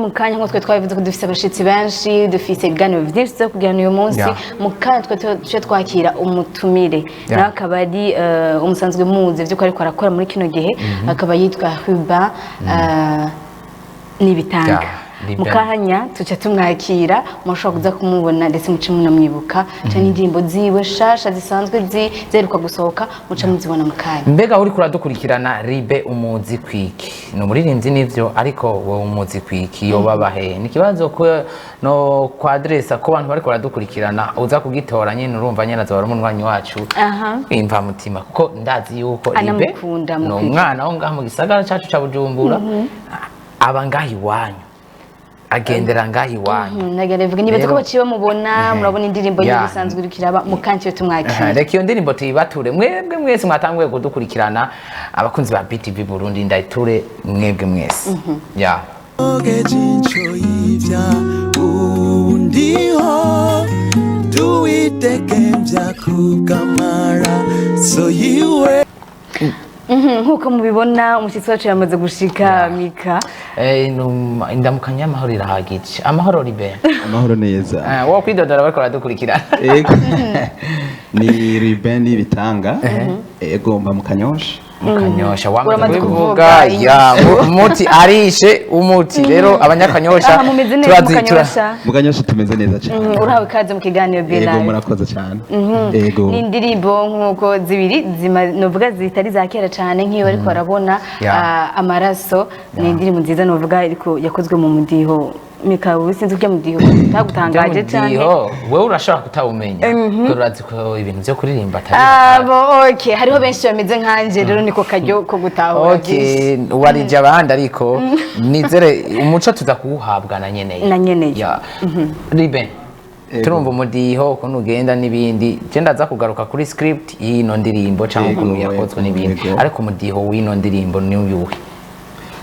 Mu kanya, nk'uko twe twabivuze ko dufise abashitsi benshi, dufise ibiganiro byinshi tuza kugirana uyu munsi. Mu kanya twe tuje twakira umutumire, nawe akaba ari umusanzwe muzi vy'uko ariko arakora muri kino gihe, akaba yitwa Ruba Nibitanga. Ruben. Mu kanya tuca tumwakira, mushobora kuza kumubona ndetse muce munamwibuka canke indirimbo ziwe shasha zisanzwe ziheruka gusohoka, muca muzibona mu kanya. Mbega uriko uradukurikirana, Ribe umuzi kwiki? Ni umuririmbyi nivyo, ariko wowe umuzi kwiki? Yoba bahe? Ni ikibazo ko no kwadresa ko bantu bariko baradukurikirana, uza kugitora nyene. Urumva nyene azoba ari umunywanyi wacu imvamutima, kuko ndazi yuko Ribe Anamukunda, ni amukurikira. umwana wo ngaha mu gisagara cacu ca Bujumbura, aba ngaha iwanyu, agendera ngaha iwanyu. Nagera bivuga, nibaza ko baciye bamubona, murabona indirimbo yiwe isanzwe iriko iraba. Mu kanya tuyo tumwakira. Reka iyo ndirimbo tuyibature mwebwe mwese mwatanguye kudukurikirana, abakunzi ba BTV Burundi, ndayiture mwebwe mwese ya. Ogeje y'ibya ubu ndiho tuwidegemvya kubw'amaraso yiwe. Nk'uko mubibona, umushyitsi wacu yamaze gushika, Mika. Indamukanya y'amahoro irahagije. Amahoro, Ribe? Amahoro neza. Wowe kwidodora bariko baradukurikirana. Ego, ni Ruben Bitanga, ego, mba mu Kanyosha. Mukanyosha, wamaze Uramaze kubivuga. kuvuga. Ya, umuti arishe umuti rero abanyakanyosha. Aha mumeze neza mu Kanyosha? Mu Kanyosha tumeze neza cyane. Urahawe ikaze mu kiganiro Ego. Be Live. Murakoze cyane, ego. Ni indirimbo nk'uko zibiri novuga zitari za kera cyane, nk'iyo bariko barabona amaraso, ni indirimbo nziza novuga ariko yakozwe mu mudiho. Mika, ubu sinzi urya mudiho utagutangaje cyane. Mudiho wewe urashobora kutawumenya kuko urazi ko ibintu vyo kuririmba atari Abo okay, hariho benshi bameze nkanje rero, niko karyo ko gutahura byinshi. Okay, warije abandi, ariko nizere umuco tuza kuwuhabwa na nyeneyo. Na nyeneyo. Ya Ribe, turumva umudiho ukuntu ugenda n'ibindi. Je ndaza kugaruka kuri script y'ino ndirimbo cyangwa ukuntu yakozwe n'ibindi, ariko umudiho w'ino ndirimbo ni uyuhe?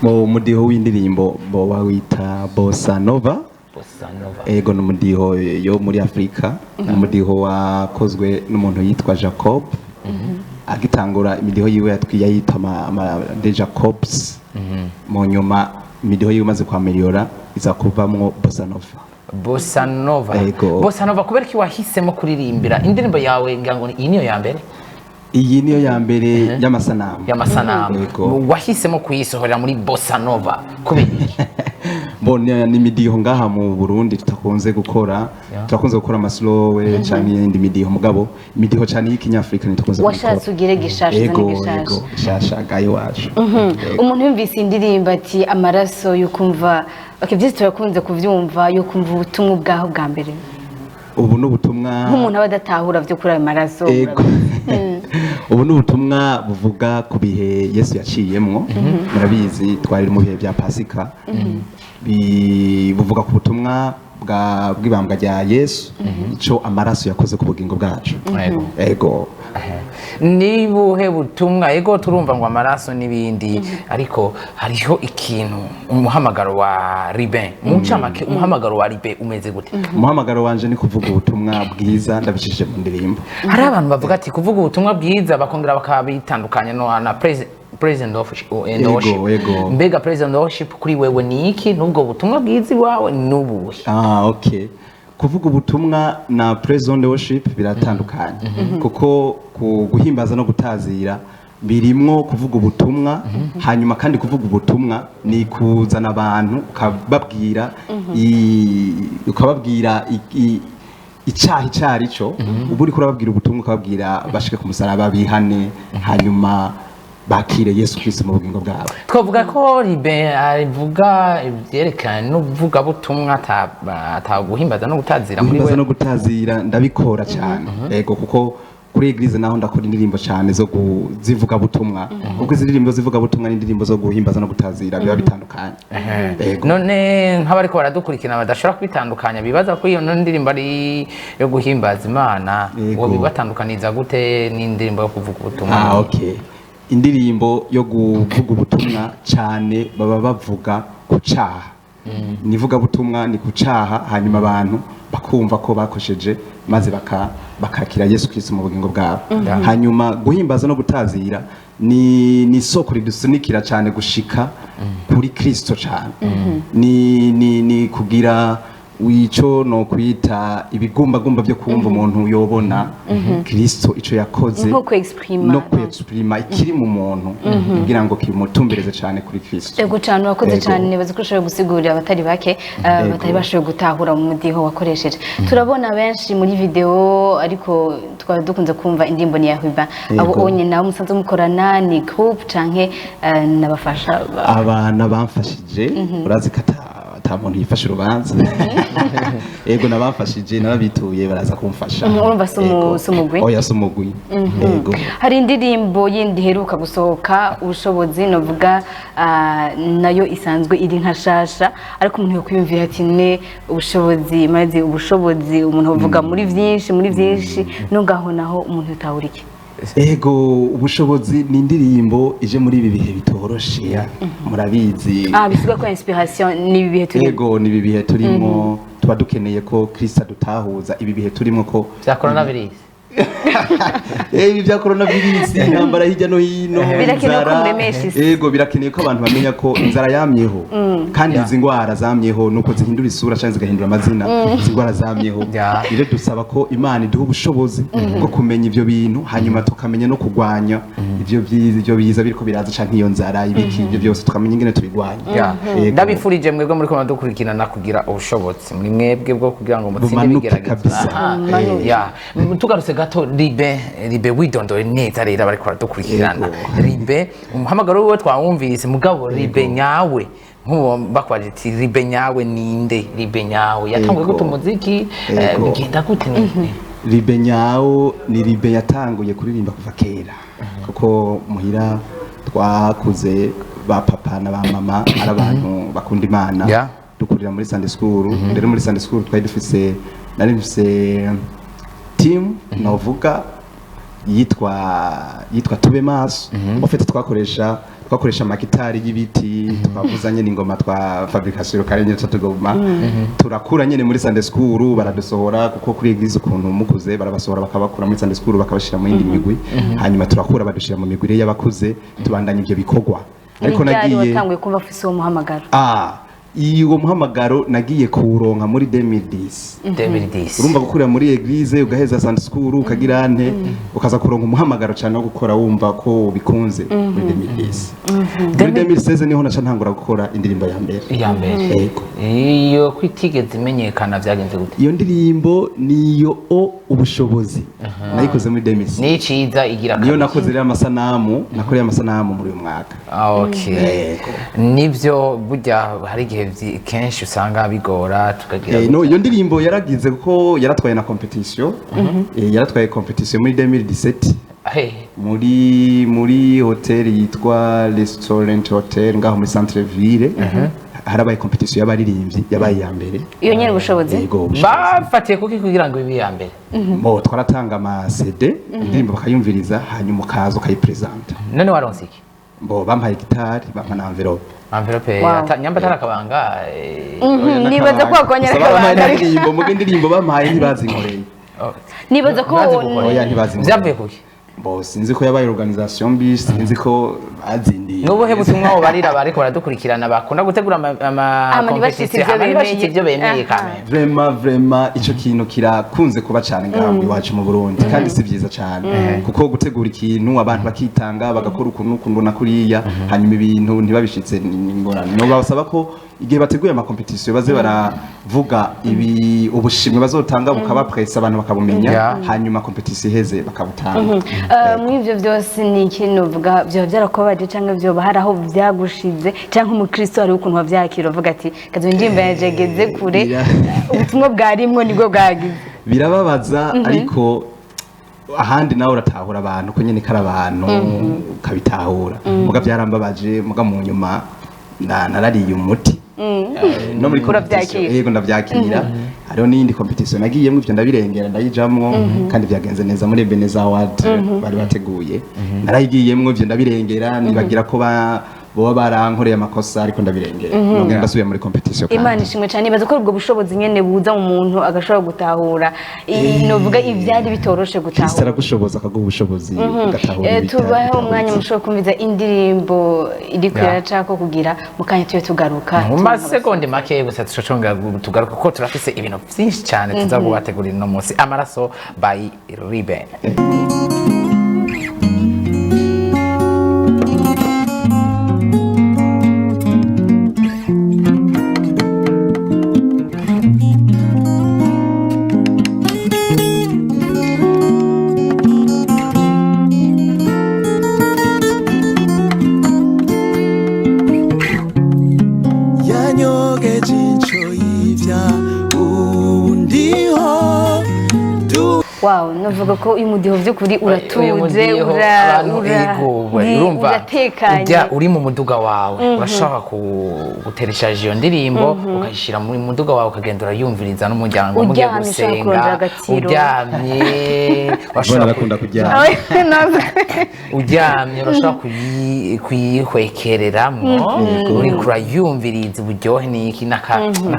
Mu mudiho w'indirimbo bo bawita bossa nova. Bossa nova. Ego, ni umudiho yo muri Afurika, ni umudiho wakozwe n'umuntu yitwa Jacob. Agitangura imidiho yiwe yatwiye yayita ama de Jacobs. Mu nyuma imidiho yiwe imaze kwameliyora iza kuvamwo bossa nova. Bossa nova. Ego. Bossa nova, kubera ko wahisemo kuririmbira indirimbo yawe, ngira ngo iyi niyo ya mbere? Iyi niyo ya mbere y'amasanamu. Y'amasanamu. Ego. Wahisemo kuyisohorera muri bossa nova kubera iki? Bo ni imidiho ngaha mu Burundi tutakunze gukora. Turakunze gukora ama slow canke iyindi midiho, mugabo imidiho cane y'ikinyafrika ntitukunze. Washatse ugire gishasha, uzane Ego. gishasha. Ego, gishasha gayo wacu. Ego. Umuntu yumvise indirimbo ati amaraso, yukumva okay, byose turakunze kuvyumva, yukumva ubutumwa ubwaho bwa mbere. Ubu ni ubutumwa Nk'umuntu aba adatahura vyo kuri ayo maraso. Ego. Ubu ni ubutumwa buvuga ku bihe Yesu yaciyemwo. Murabizi twari mu bihe bya Pasika. Buvuga ku butumwa bw'ibambwa rya Yesu, ico amaraso yakoze ku bugingo bwacu. Ego. Ego. Ni buhe butumwa? Ego, turumva ngo amaraso n'ibindi, ariko hariho ikintu, umuhamagaro wa Riben mu ncamake, umuhamagaro wa Riben umeze gute? Umuhamagaro wanje ni kuvuga ubutumwa bwiza ndabicishije mu ndirimbo. Hari abantu bavuga ati kuvuga ubutumwa bwiza, bakongera bakabitandukanya no na praise and worship. Ego. Mbega praise and worship kuri wewe ni iki, n'ubwo butumwa bwiza iwawe ni ubuhe? Ah, okay. Kuvuga ubutumwa na praise and worship biratandukanye, kuko guhimbaza no gutazira birimwo kuvuga ubutumwa. Hanyuma kandi kuvuga ubutumwa ni kuzana abantu ukababwira ukababwira icaha icari cyo. Uba uriko urababwira ubutumwa, ukababwira bashike ku musaraba, bihane, hanyuma bakire Yesu Kristo mu bugingo bwabo. Twavuga ko Ribe avuga ibyerekana n'uvugabutumwa, ataguhimbaza no gutazira muri Guhimbaza we. no gutazira ndabikora cyane, ego, kuko kuri église naho ndakora indirimbo cyane zo zivuga butumwa, kuko izi ndirimbo zivuga butumwa n'indirimbo zo guhimbaza no gutazira biba bitandukanye, ego. None nk'abariko baradukurikirana badashobora kubitandukanya, bibaza ko iyo ndirimbo ari iyo guhimbaza Imana, Yego. wo bibatandukaniza gute n'indirimbo yo kuvuga ubutumwa? Ah, okay. Indirimbo yo kuvuga ubutumwa cyane baba bavuga ku caha, ni ivugabutumwa, ni ku caha, hanyuma abantu bakumva. Bakumva ko bakosheje, maze bakakira Yesu Kristo mu bugingo bwabo. Hanyuma guhimbaza no gutazira ni isoko ridusunikira cyane gushika kuri Kristo cyane. Ni kugira ico no kwita ibigumbagumba byo kumva umuntu yobona Kristo ico yakoze, Nko kwexprima. no kwexprima ikiri mu muntu kugira ngo kimutumbereze cyane kuri Kristo. Ego cyane, urakoze cyane. Nibaza ko ushoboye gusigurira abatari bake batari bashoboye gutahura mu mudiho wakoresheje. Turabona benshi muri video, ariko twaba dukunze kumva indirimbo ni ya Huba abo onye nabo musanzwe mukorana, ni group canke nabafasha Abana bamfashije, urazi ko ata muntu yifashe urubanza. Ego, nabamfashije, narabituye, baraza kumfasha. Urumva si Ego. si umugwi? Oya, si umugwi. Ego. Hari indirimbo yindi iheruka gusohoka, Ubushobozi, novuga nayo isanzwe iri nka shasha, ariko umuntu yokwiyumvira ati ne ubushobozi, maze ubushobozi umuntu avuga muri byinshi, muri byinshi, no ngaho naho umuntu yotahura iki? Ego, Ubushobozi ni indirimbo ije muri ibi bihe bitoroshe, murabizi. Bisiga ko inspiration ni ibi bihe turimo. Ego, ni ibi bihe turimo, tuba dukeneye ko Kristo adutahuza ibi bihe turimo ko Bya coronavirus. Ibi bya coronavirus, intambara hirya no hino, Birakenewe ko inzara. muremesha isi. Ego, birakeneye ko abantu bamenya ko inzara yamyeho, kandi izi ndwara zamyeho, nuko zihindura isura cyangwa zigahindura amazina. Izi ndwara zamyeho. Rero dusaba ko Imana iduha ubushobozi bwo kumenya ivyo bintu, hanyuma tukamenya no kurwanya ivyo byiza, ivyo biza biriko biraza, canke iyo nzara, ibiki, ibyo byose tukamenya ingene tubirwanya. Ego. Ndabifurije mwebwe muri kumwe dukurikirana kugira ubushobozi muri mwebwe bwo kugira ngo mutsinde Bumanuke ibigeragezo. kabisa. Aha. Ya. Tugarutse gato, Ribe, Ribe widondore neza rero bariko baradukurikirana. Ribe, umuhamagaro wiwe twawumvise, mugabo Ribe nyawe, nk'uwo bakwaje ati Ribe nyawe ninde? Ribe nyawe yatanguye gute umuziki? Bigenda gute ni Ribe nyawo ni Ribe yatanguye kuririmba kuva kera, kuko muhira twakuze ba papa na ba mama ari abantu bakunda Imana. Dukurira muri Sunday school. Rero muri Sunday school twari dufise, nari mfise team novuga yitwa Tube Maso. En fait twakoresha amakitari y'ibiti, twavuza nyene ingoma twa fabrication locale nyene, tugoma turakura nyene muri Sunday school, baradusohora kuko kuri église ukuntu mukuze barabasohora, bakabakura muri Sunday school bakabashira mu yindi migwi. Hanyuma turakura, badushira mu migwi rero y'abakuze, tubandanya ivyo bikorwa. Ariko Ni ryari nagiye watanguye kumva ufise uwo muhamagaro? Uwo muhamagaro nagiye kuwuronka muri 2010. 2010. Urumva, gukurira muri église, ugaheza Sunday school, ukagira nte, ukaza kuronka umuhamagaro cyane wo gukora wumva ko bikunze muri 2010. Muri 2016 niho naca ntangura gukora indirimbo ya mbere. Iya mbere? Yego. Iyo kwitigeze imenyekana byagenze gute? Iyo ndirimbo niyo o Ubushobozi, nayikoze muri 2016. Ni iciza igira Niyo kabiri. nakoze rero amasanamu, nakoreye amasanamu muri uyu mwaka. Okay. Yego. Nibyo, burya hari igihe kenshi usanga bigora tukagira No, iyo ndirimbo yaragize kuko yaratwaye na competition. Yaratwaye competition muri 2017 Hey. muri hotel yitwa Restaurant Hotel ngaho muri centre ville. Harabaye competition y'abaririmbyi, yabaye iya mbere. Iyo nyene Ubushobozi? Yego, Ubushobozi. Bafatiye kuki kugira ngo ibe iya mbere? Bo twaratanga ama CD, indirimbo bakayumviriza, hanyuma ukaza ukayipresenta. None waronse iki? Bo bampaye gitari, bampa na envelope. Envelope? Wow. Nyamba atari akabanga. Nibaza ko wakongera Gusa bampaye akabanga, ariko- n'indirimbo, muga indirimbo bampaye ntibazinkoreye. Oh. Nibaza ko Ntibazi gukora. Oya, ntibazinkoreye. Vyavuye kuki? Bo sinzi ko yabaye organisation mbi, sinzi ko bazindiye. Nubuhe butumwa wobarira bariko baradukurikirana bakunda gutegura ama Ama ntibashitse competition, ivyo ama ntibashitse ivyo bemeye. bemeye kamere? Vraiment ico kintu kirakunze kuba cyane ngaha iwacu mu Burundi, kandi si byiza cyane, kuko gutegura ikintu abantu bakitanga, bagakora ukuntu ukuntu na kuriya, hanyuma ibintu ntibabishitse, ni ingorane. No basaba ko igihe bateguye ama competition baze baravuga ibi ubushimwe bazotanga, bukaba presse, abantu bakabumenya, hanyuma competition iheze bakabutanga. Muri ivyo byose ni ikintu uvuga vyoba byarakubabaje canke vyoba hari aho vyagushize, canke umukristo hariho ukuntu wavyakira uvuga ati kazi indirimbo yanje yageze kure, ubutumwa bwarimwo nibwo bwagize? Birababaza, ariko ahandi nawe uratahura abantu ko nyene kari abantu, ukabitahura. Muga byarambabaje, muga mu nyuma narariye umuti. No muri competition Uravyakira. Yego, ndavyakira. Hariho n'iyindi competition nagiyemwo, ivyo ndabirengera, ndayijamwo, kandi vyagenze neza muri Ebenezer Award bari bateguye. Narayigiyemwo, ivyo ndabirengera, nibagira ko ba Boba barankoreye amakosa, ariko ndabirengera, nongera ndasubiye muri competition kandi. Imana ishimwe cyane. Nibaza ko ubwo bushobozi nyene buza mu muntu agashobora gutahura, novuga ivyari bitoroshe Kristo gutahura. aragushoboza, akaguha ubushobozi, ugatahura Tubahe umwanya bitahuritse. mushobora kumviza indirimbo iri kuyaracako kugira mu kanya tuye tugaruka. Mu masegonde make gusa tushobora tugaruka, kuko turafise ibintu byinshi cyane tuza kubategurira uno munsi. Amaraso by Ruben. Yanyogeje inco y'ivya, ubu ndiho du. Wow, novuga ko uyu mudiho by'ukuri Uyu uratuje, mudiho, abantu ego, urumva uratekanye. Ujya uri mu muduga wawe, urashobora gutereshaje iyo ndirimbo, ukayishyira mu muduga wawe, ukagenda urayumviriza n'umuryango mugiye Uryamye ushobora gusenga. kurondera agatiro. Uryamye Mbona urashobora arakunda kuryama. Uryamye urashobora kuyihwekereramwo, uriko urayumviriza uburyohe n'iki n'akantu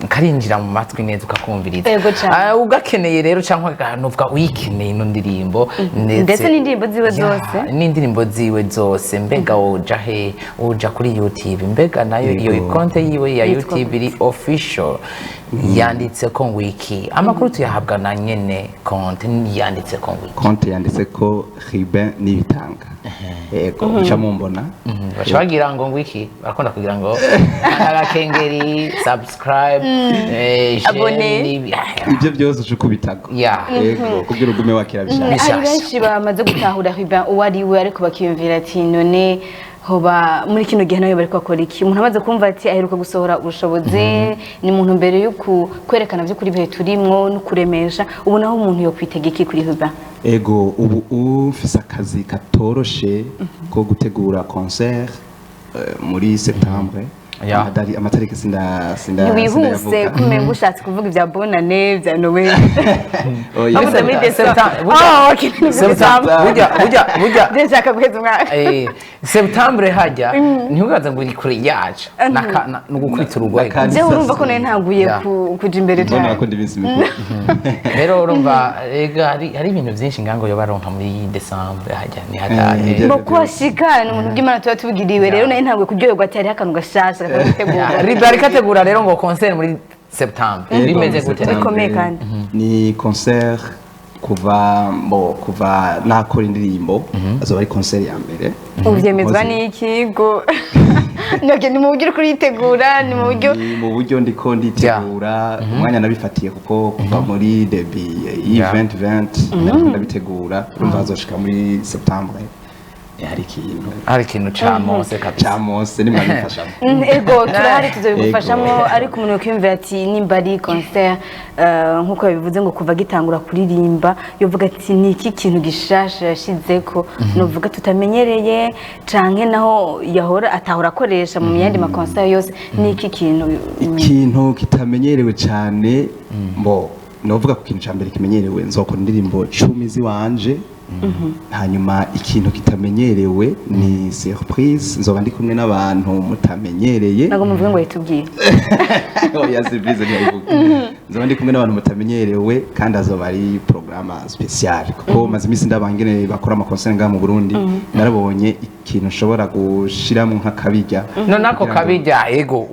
karinjira mu matwi neza, ukakumviriza. Yego cane. Ugakeneye rero cyangwa nuvuga uyikeneye ino ndirimbo. Ndetse n'indirimbo ziwe Ya, zose. N'indirimbo ziwe zose. Mbega woja he? Uja kuri YouTube, mbega nayo iyo Yego. konte yiwe ya Yitwa YouTube iri official, yanditse ko ngwiki? Amakuru tuyahabwa na nyene konte, yanditse ko ngwiki? Konte yanditse ko Ruben Nibitanga, yego, muca mumbona. Baca bagira ngo ngwiki? Barakunda kugira ngo agakengeri, subscribe, Abone. j'aime, Ibyo byose uca ukubitago. Yego, kugira ugume wakira bishasha. Hari Bishasha. benshi bamaze gutahura Ruben uwo ari we, ariko bakiyumvira ati: "None hoba muri kino gihe nawe bariko bakora iki?" Umuntu amaze kumva ati aheruka gusohora ubushobozi, ni muntu mbere yo kwerekana by'ukuri ibihe turimwo no kuremesha. Ubu naho umuntu yo kwitega iki kuri Ruben? Ego, ubu ufise akazi katoroshe ko gutegura concert muri septembre. Amatariki sinda Ntiwihuse. Sindayavuga. Kumenga ushatse kuvuga ibya bonane, bya noel. Oya. Avuze muri Septembre, Ah, okay, ni muri Septembre, December. burya Ndashaka guheza umwaka. Septembre hajya ntiwibaze ngo iri kure yacu. Ni ugukubita urugohe. Jewe urumva ko nawe ntaguye kuja imbere Mbona cyane. bakunda iminsi mikuru. Rero urumva ega hari ibintu byinshi ngango yoba aronka muri Decembre hajya ni hatari. Ngo kuhashika ni umuntu bw'Imana tuba tubwiriwe. Rero nayo ntabwo kuryoherwa ati hariho akantu gashasha katagutegura. Ribe ariko ategura rero ngo concert muri Septembre Yego, bimeze muri gute? Septembre. Bikomeye kandi. Ni concert kuva bo kuva nakora indirimbo, azoba ari concert ya mbere. Ubyemezwa Nkoze. n'iki ngo nabyo ni mu buryo uri kuritegura, ni mu buryo Ni mu buryo ndiko nditegura, umwanya nabifatiye kuko kuva muri début y'i 2020 nariko ndabitegura. Urumva hazoshika muri septembre, hari ikintu. Hari ikintu ca Mose kabisa. Ca Mose nimwabifashamo. Ego, turahari, tuzabigufashamo. Ego. Ariko umuntu yokwiyumvira ati nimba ari concert, nk'uko yabivuze ngo kuva agitangura kuririmba, yovuga ati ni iki kintu gishasha yashizeko novuga tutamenyereye, canke naho yahora atahora akoresha mu yandi ma concert yose? Ni iki kintu? Ikintu kitamenyerewe cyane, mbo novuga ku kintu cya mbere kimenyerewe, nzokora indirimbo 10 ziwanje. Hanyuma ikintu kitamenyerewe ni surprise, nzoba ndi kumwe n'abantu mutamenyereye. Ntabwo muvuge ngo yitubwiye. Oya, surprise ntiyayivuga. Nzoba ndi kumwe n'abantu mutamenyerewe, kandi azoba ari programme spéciale, kuko maze iminsi ndabangene bakora ama concert ngaha mu Burundi, narabonye ikintu nshobora gushiramo nk'akabirya. None ako Kugira ngo- kabirya, ego,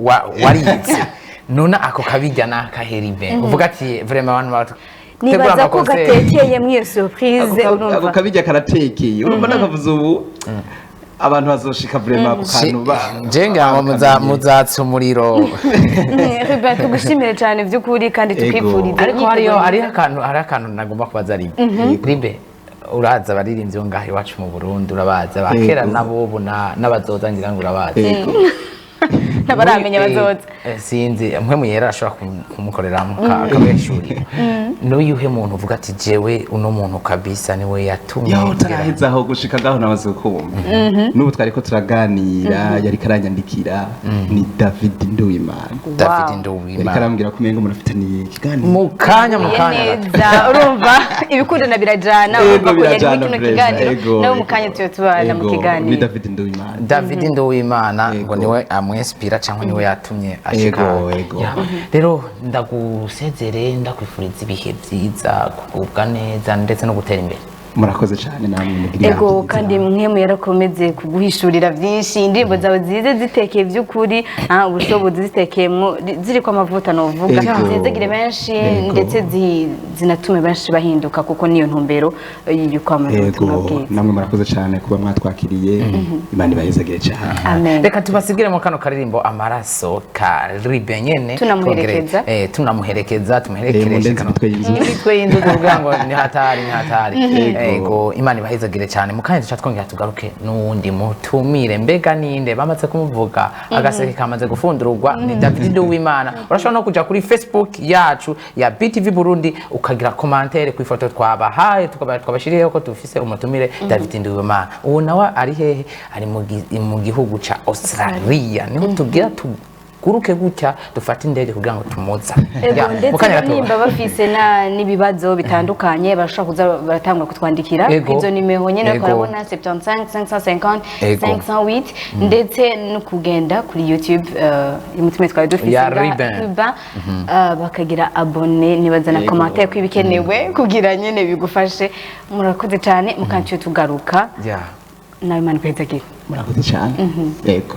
waritse, none ako kabirya ni akahera imbere uvuga ati vraiment abantu bategura Nibaza ko ama concert. gatekeye muri iyo surprise. Ako Urumva kabirya karatekeye, urumva nakavuze ubu abantu bazoshika vraiment ku kantu Je ngira ngo muzatsa umuriro. Ruben, tugushimire cyane by'ukuri kandi Ego. tukwifurize Ariko hariyo imyiteguro hariho myiza. akantu, hariho akantu nagomba kubaza Ribe. Ribe, uraza abaririmbyi bo ngaha iwacu mu Burundi, urabaza ba kera Yego. n'abubu n'abazoza, ngira ngo urabazi. Yego. Ntabaramenya bazoza. Sinzi mwe muyera ashobora kumukoreramo akabeshurira. N'uyuhe muntu uvuga ati: "Jewe uno muntu kabisa niwe yatumye Yo, ngera"? utaraheza aho gushika ngaho namaze kumva. N'ubu twariko turaganira, yariko aranyandikira, ni David Nduwimana. David Wow. Yariko Nduwimana. arambwira ko umengo murafitaniye ikiganiro. Mu kanya, mu Huye kanya gato. neza, urumva ibikundana birajana. Ego, Urumva ko yari muri birajana kino vraiment, kiganiro, ego, nawe mu ego. kanya tuyo tubana mu Ego, ni kiganiro. David Nduwimana. David Nduwimana ngo Ego. niwe amwinspira cyangwa niwe yatumye ashika. Ego, ego. Ya. Rero ndagusezere, ndakwifuriza ibihe byiza, kugubwa neza ndetse no gutera imbere. Murakoze cyane namwe, mugira Ego, ibihe byiza. kandi mwe yarakomeze kuguhishurira byinshi, indirimbo zawe zize zitekeye by'ukuri, ubushobozi zitekeyemwo, ziriko amavuta novuga, Ego. zizegire benshi, Ego. ndetse zinatume benshi bahinduka, kuko niyo ntumbero y'ukwamamaza ubutumwa Ego, bwiza. namwe murakoze cyane kuba mwatwakiriye. Imana ibahezagire cyane. Amen. Reka tubasigiremo kano karirimbo "Amaraso" ka Ribe nyene. Tunamuherekeza. Tunamuherekeza, tumuherekereshe Mundenze kano imitwe y'inzuzi. Imitwe y'inzuzi kugira ngo ni hatari, ni hatari. Ego. Ego, Imana ibahezagire cyane. Mu kanya duca twongera tugaruke n'uwundi mutumire. Mbega ninde? Bamaze kumuvuga, agaseke kamaze gufundururwa, ni David Nduwimana. Urashobora no kuja kuri Facebook yacu ya BTV Burundi, ukagira commentaire ku ifoto twabahaye, tukaba twabashiriyeho ko dufise umutumire David Nduwimana. Uwo nawe ari hehe? Ari mu gihugu ca Australia, niho tugira tuguruke gutya, dufate indege kugira ngo tumuzane. Ego, Ya, mu ndetse kanya gato. nimba bafise n'ibibazo bitandukanye, barashobora kuza baratangura kutwandikira Ego. izo nimero nyene bariko Ego. barabona: 75 550 Ego. 508, ndetse no kugenda kuri YouTube y'umutumire twari dufise Ya ngaha, Ruben. Ruben, bakagira abonné, nibaza na Ego. commentaire ko ibikenewe kugira nyene bigufashe. Murakoze cyane, mukanciye tugaruka. Ya. Nawe Imana ikwezagire. Murakoze cyane, yego.